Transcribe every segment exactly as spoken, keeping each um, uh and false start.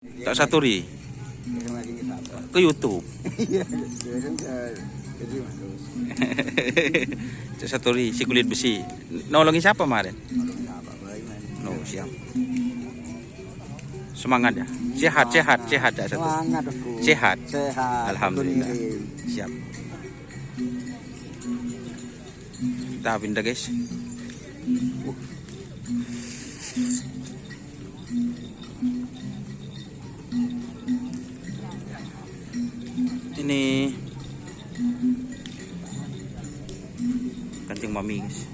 Ta' satori. Ke YouTube. Cak satori si kulit besi. Nolongin siapa kemarin? No, siap. Semangat ya. Sehat, sehat, sehat, Cak Satori. Semangat, Bos. Sehat. Sehat. Alhamdulillah. Siap. Kita pindah, guys. Uh. Ini kancing mami, guys.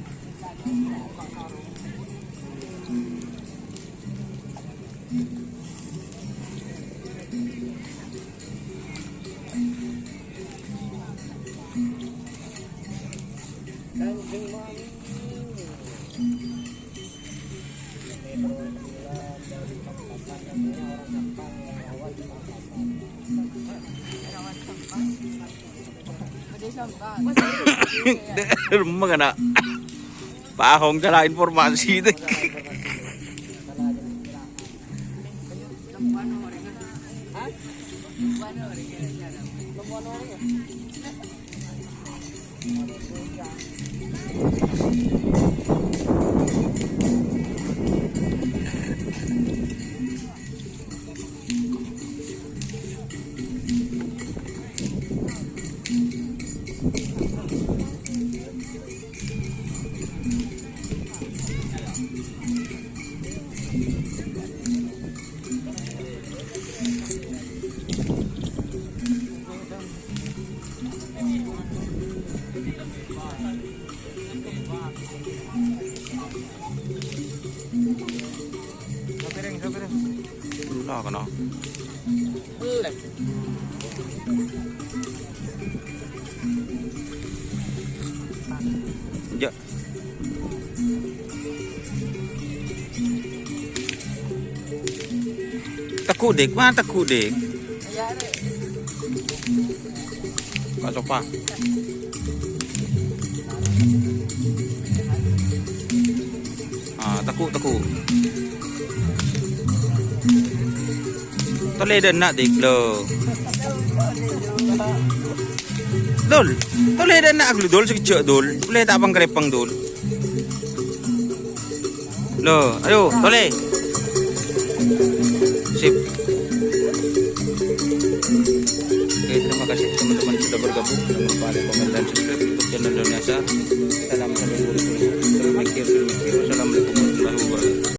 Remeng ana'. Pahong salah informasi itu. Belum lah, kena. Belum. Jek. Teggu', Dik. Mana Teggu', Dik? Kak Sofa. Ah, Teggu', Teggu'. Tolè dâ' enna', Dik, lo. Dul, tolè dâ' enna' ghâllu, Dul, sakejjhâ', Dul. Polè ta' pang-karèpang, Dul. Lo, ayo, tolè. Sip. Oke, terima kasih teman-teman sudah bergabung. Jangan lupa like, komen, dan subscribe YouTube channel Indonesia. Salam sampai jumpa. Terima kasih. Wassalamualaikum warahmatullahi wabarakatuh.